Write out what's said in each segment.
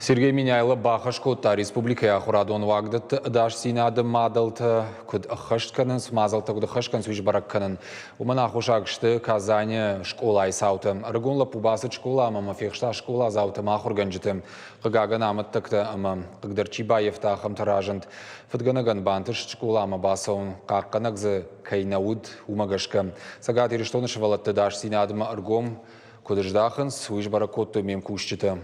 Сергей Меняйло бахӕс кодта республикӕйы ахуырадон уагдӕтты ӕдасдзинады мадӕлтӕ куыд ӕххӕст кӕнынц, мадзӕлттӕ куыд ӕххӕст кӕнынц, уый сбӕрӕг кӕнын. Уымӕн аххосаг сты Казаны скъолайы цаутӕ. Ӕрыгон лӕппу бацыд скъоламӕ ӕмӕ фехста скъоладзауты ӕмӕ ахуыргӕнджыты. Хъыгагӕн, амӕттӕгтӕ ӕмӕ хъыгдӕр чи баййӕфта, ахӕмтӕ разынд. Фыдгӕнӕгӕн бантыст скъоламӕ бацӕуын, хъахъхъӕнӕг дзы кӕй нӕ уыд, уымӕ гӕсгӕ. Цӕгат Ирыстоны сывӕллӕтты ӕдасдзинадмӕ ӕргом куыд здахынц, уый сбӕрӕг кодтой ме мкусджытӕ.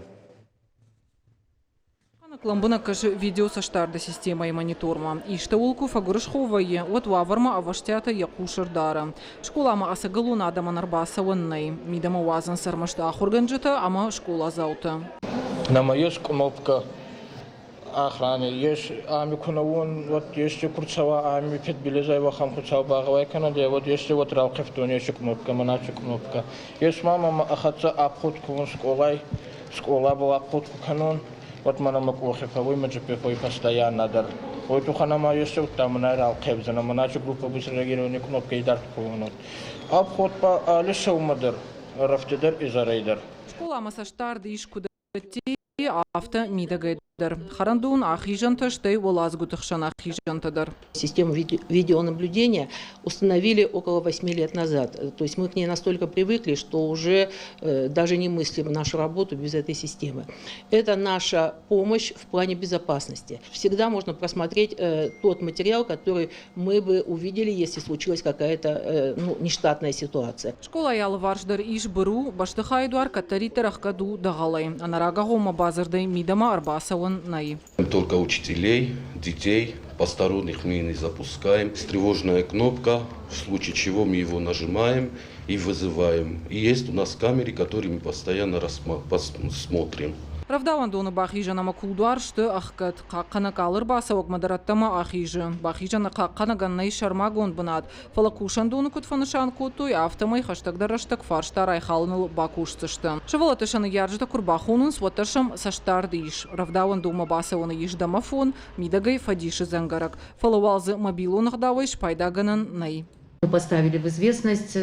Лӕмбынӕг кӕсы видеоцӕстдарды системӕйы монитормӕ. Истӕуыл куы фӕгуырысхо вӕййы, уӕд уавӕрмӕ ӕвӕстиатӕй йӕ хъус ӕрдары. Скъоламӕ ӕцӕгӕлон адӕмӕн ӕрбацӕуӕн нӕй. Мидӕмӕ уадзынц ӕрмӕст ахуыргӕнджытӕ ӕмӕ скъоладзаутӕ. Нӕма ес кнопкӕ охраны, ес ами ку нӕ уон, уӕд есте ку рцӕуа, ами фидбилизӕй уӕхӕн Хуцау багъӕуай кӕнӕд, уӕд есте уӕд ралхъивтон еци кнопкӕ, мӕнӕ аци кнопкӕ. Ес ма мӕмӕ ӕ хӕццӕ обход кун скъолай, скъолабӕл обход ку кӕнон, уӕд мӕнӕ мӕ къохи фӕууй, мӕ джиппи фӕууй постоянно дӕр. Уой туххӕн ӕма есте удта мӕнӕ ралхъевдзӕнӕ, мӕнӕ аци группа быстро реагирования кнопкӕ идард ку уонӕд. Обход ба алли сӕумӕ дӕр, рӕфти дӕр, изӕрӕй дӕр. Скъоламӕ цӕстдард ис куыд афтӕ мидӕгӕй дӕр. Хӕрӕндон ахизӕнтӕ, стӕй уӕладзгуыты хсӕн ахизӕнтӕ дӕр. Систему видеонаблюдения установили около 8 лет назад. То есть мы к ней настолько привыкли, что уже даже не мыслим нашу работу без этой системы. Это наша помощь в плане безопасности. Всегда можно просмотреть тот материал, который мы бы увидели, если случилась какая-то, ну, нештатная ситуация. Скъолайы алыварс дӕр ис быру, бӕстыхайы дуар кӕддӕриддӕр ӕхгӕд у дӕгъӕлӕй. Ӕнӕрагагъоммӕ бадзырдӕй мидӕмӕ ӕрбацӕуӕн нӕй. Только учителей, детей, посторонних мы не запускаем. Тревожная кнопка, в случае чего мы его нажимаем и вызываем. И есть у нас камеры, которые мы постоянно смотрим. Рӕвдауӕндоны бахизӕн ӕмӕ кулдуар сты ӕхгӕд. Хъахъхъӕнӕг алы ӕрбацӕуӕгмӕ дӕр ӕддӕмӕ ахизы. Бахизӕны хъахъхъӕнӕгӕн нӕй сӕрмагонд бынат, фӕлӕ кусӕндоны куыд фӕнысан кодтой, афтӕмӕй хӕстӕгдӕр рӕстӕг фарста райхалыныл бакусдзысты. Сывӕллӕтты сӕ ныййарджытӕ куы рбахонынц, уӕддӕр сӕм цӕстдард ис. Рӕвдауӕндонмӕ бацӕуӕны ис домофон, мидӕгӕй фӕдисы дзӕнгӕрӕг, фӕлӕ уал дзы мобилон ӕгъдауӕй спайдагӕнӕн нӕй. Мы поставили в известность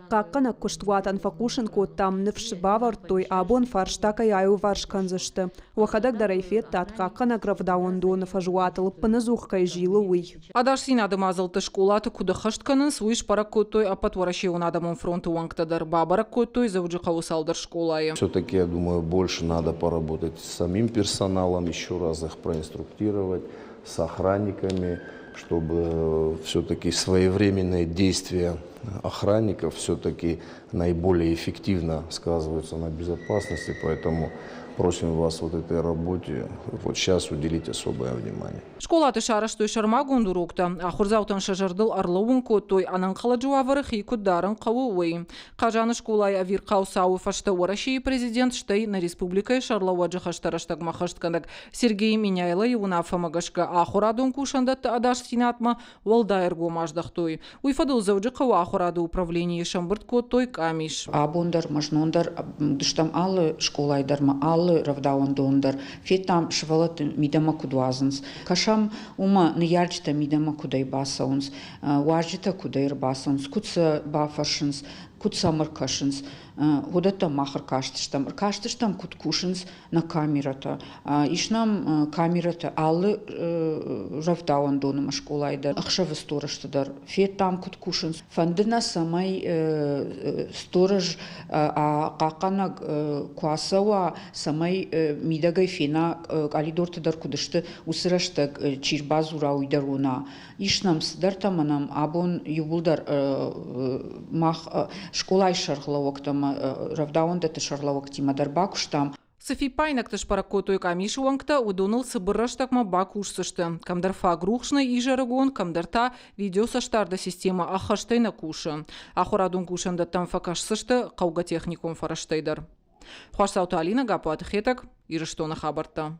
Хъахъхъӕнӕг куыстуатӕн фӕхъусын кодтам, ныфс бавӕрдтой, абон фарста кӕй аиуварс кӕндзысты. Уӕхӕдӕг дӕр ӕй федтат, хъахъхъӕнӕг рӕвдауӕндоны фӕзуатыл ӕппынӕдзух кӕй зилы, уый. Ӕдасдзинады мадзӕлттӕ скъолаты куыд ӕххӕст кӕнынц, уый сбӕрӕг кодтой Ӕппӕтуӕрӕсеон адӕмон фронты уӕнгтӕ дӕр. Бабӕрӕг кодтой Дзӕуджыхъӕуы цалдӕр скъолайы. Все-таки, я думаю, больше надо поработать с самим персоналом, еще раз их проинструктировать, с охранниками, чтобы все-таки своевременные действия охранников все-таки наиболее эффективно сказываются на безопасности, поэтому просим вас вот этой работе вот сейчас уделить особое внимание. Скъолаты сарӕзтой сӕрмагонд уроктӕ. Ахуырдзаутӕн сӕ зӕрдыл ӕрлӕууын кодтой, ӕнӕнхъӕлӕджы уавӕры хи куыд дарын хъӕуы, уый. Хъазаны скъолайы ӕвирхъау цауы фӕстӕ Уӕрӕсейы президент, стӕй нӕ республикӕйы сӕргълӕууӕджы хӕстӕ рӕстӕгмӕ хӕстгӕнӕг Сергей Меняйлойы уынаффӕмӕ гӕсгӕ ахуырадон кусӕндӕтты ӕдасдзинадмӕ уӕлдай ӕргом аздӕхтой. Уый фӕдыл Дзӕуджыхъӕуы ахуырады управленийы сӕмбырд кодтой къамис. Абон дӕр ма знон дӕр уыдыстӕм алы скъолайы дӕр ма алы рӕвдауӕндон дӕр. Федтам, сывӕллӕтты мидӕмӕ куыд уадзынц. Кӕсӕм, уымӕ ныййарджытӕ мидӕмӕ куыдӕй бацӕуынц, уазджытӕ куыдӕй ӕрбацӕуынц, куыд сӕ бафӕрсынц, куыд сӕм ӕркӕсынц. Уыдӕттӕм мах ӕркастыстӕм. Ӕркастыстӕм, куыд кусынц нӕ камерӕтӕ. Ис нӕм камерӕтӕ алы рӕвдауӕндоны ӕмӕ скъолайы дӕр, ӕхсӕвы сторожты дӕр. Федтам, куыд кусынц. Фӕнды нӕ, цӕмӕй сторож хъахъхъӕнӕг куы ацӕуа, цӕмӕй мидӕгӕй фена, къӕлидорты дӕр куыд сты, уыцы рӕстӕг чи рбадзура, уый дӕр уына. Ис нӕм цыдӕртӕ ӕмӕ нӕм абон иууылдӕр мах скъолайы сӕргълӕууӕгтӕ ӕмӕ рӕвдауӕндӕтты сӕргълӕууӕгтимӕ дӕр бакуыстам. Цы фиппаинӕгтӕ сбӕрӕг кодтой къамисы уӕнгтӕ, уыдоныл цыбыр рӕстӕгмӕ бакусдзысты. Кӕмдӕр фаг рухс нӕй изӕрыгон, кӕмдӕр та видеоцӕстдарды системӕ ӕххӕстӕй нӕ кусы. Ахуырадон кусӕндӕттӕм фӕкӕсдзысты хъӕугӕ техникон фӕрӕзтӕй дӕр. Хуасдзауты Алинӕ, Гаппуаты Хетӕг, Ирыстоны хабӕрттӕ.